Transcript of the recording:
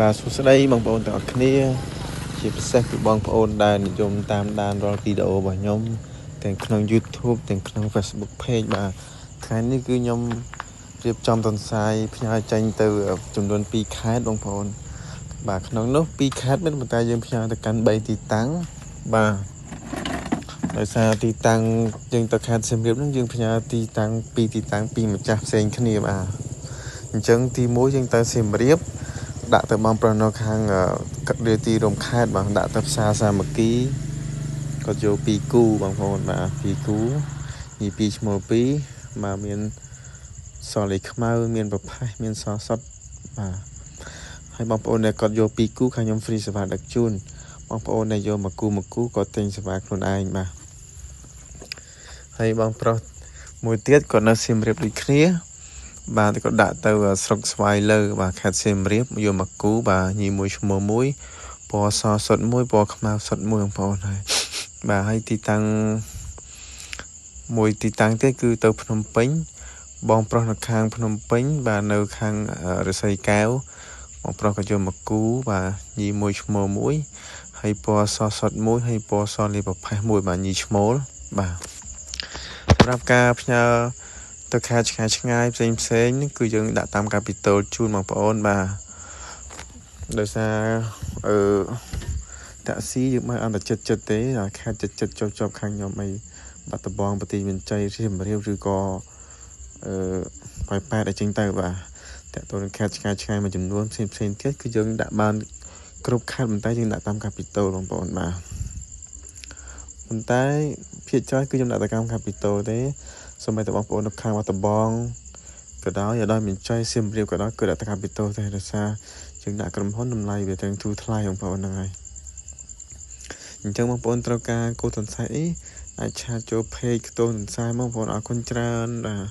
បាទសួស្តីបងប្អូនទាំងអស់គ្នាជាពិសេសគឺបងប្អូនដែលនិយមតាមដានរាល់វីដេអូរបស់ខ្ញុំទាំងក្នុង YouTube ទាំងក្នុង Facebook Page បាទថ្ងៃនេះគឺខ្ញុំរៀបចំទន្សាយផ្ញើចេញទៅចំនួន2ខេត្តបងប្អូនបាទក្នុងនោះ2ខេត្តមែនប៉ុន្តែយើងផ្ញើទៅកាន់3ទីតាំងបាទដោយសារទីតាំងយើងទៅខេត្តសៀមរាបហ្នឹងយើងផ្ញើទីតាំង2ទីតាំងពីម្ចាស់ផ្សេងគ្នាបាទអញ្ចឹងទី1យើងទៅសៀមរាបដាក់ទៅបងប្រុសនៅខាងរាទីរំខេតបាទដាក់ទៅផ្សារសាមគ្គីគាត់យក2គូបងប្អូនបាទ2គូញី2ឈ្មោះ2បាទមានសលេខ្មៅមានប្រផេះមានសសុតបាទហើយបងប្អូនដែលគាត់យក2គូខាងខ្ញុំ free សេវាដឹកជូនបងប្អូនដែលយកមួយគូមួយគូគាត់ទិញសេវាខ្លួនឯងបាទហើយបងប្រុសមួយទៀតគាត់នៅសៀមរាបដូចគ្នាបាទក៏ដាក់ទៅស្រុកស្វាយលើបាទខេត្តសៀមរាបយកមកគូបាទញីមួយឈ្មោះមួយពណ៌សសុតមួយពណ៌ខ្មៅសុតមួយបងប្អូនហើយបាទហើយទីតាំងមួយទីតាំងទៀតគឺទៅភ្នំពេញបងប្រុសនៅខាងភ្នំពេញបាទនៅខាងរស័យកែវបងប្រុសក៏យកមកគូបាទញីមួយឈ្មោះមួយហើយពណ៌សសុតមួយហើយពណ៌សលាប្រផេះមួយបាទញីឈ្មោលបាទសម្រាប់ការផ្ញើទៅខេត្តឆ្ងាយឆ្ងាយផ្សេងផ្សេងគឺយើងដាក់តាមកាពីតូលជូនបងប្អូនបាទដោយសារអឺតាក់ស៊ីយើងមិនអន្តចិត្តចិត្តទេខេត្តចិត្តចិត្តជាប់ជាប់ខាងខ្ញុំអីបាត់ដំបងបន្ទាយមានជ័យសៀមរាបឬក៏អឺប៉ោយប៉ែតអីចឹងទៅបាទតើតើនឹងខេត្តឆ្ងាយឆ្ងាយមួយចំនួនផ្សេងផ្សេងទៀតគឺយើងដាក់បានគ្រប់ខេត្តប៉ុន្តែយើងដាក់តាមកាពីតូលបងប្អូនបាទប៉ុន្តែភាគច្រើនគឺខ្ញុំដាក់តាមកាពីតូលទេសូម្បីតែបងប្អូននៅខាងបាត់ដំបងក៏ដោយឲ្យដល់មានជ័យសៀមរាបក៏ដោយគឺដាក់តាមកាពីតូលទេដោយសារយើងដាក់ក្រុមហ៊ុនតម្លៃវាទាំងធូរថ្លៃបងប្អូនហ្នឹងហើយអញ្ចឹងបងប្អូនត្រូវការគោទន្សាយអីអាចឆាតចូល page ខ្ទង់ទន្សាយបងប្អូនអរគុណច្រើនបាទ។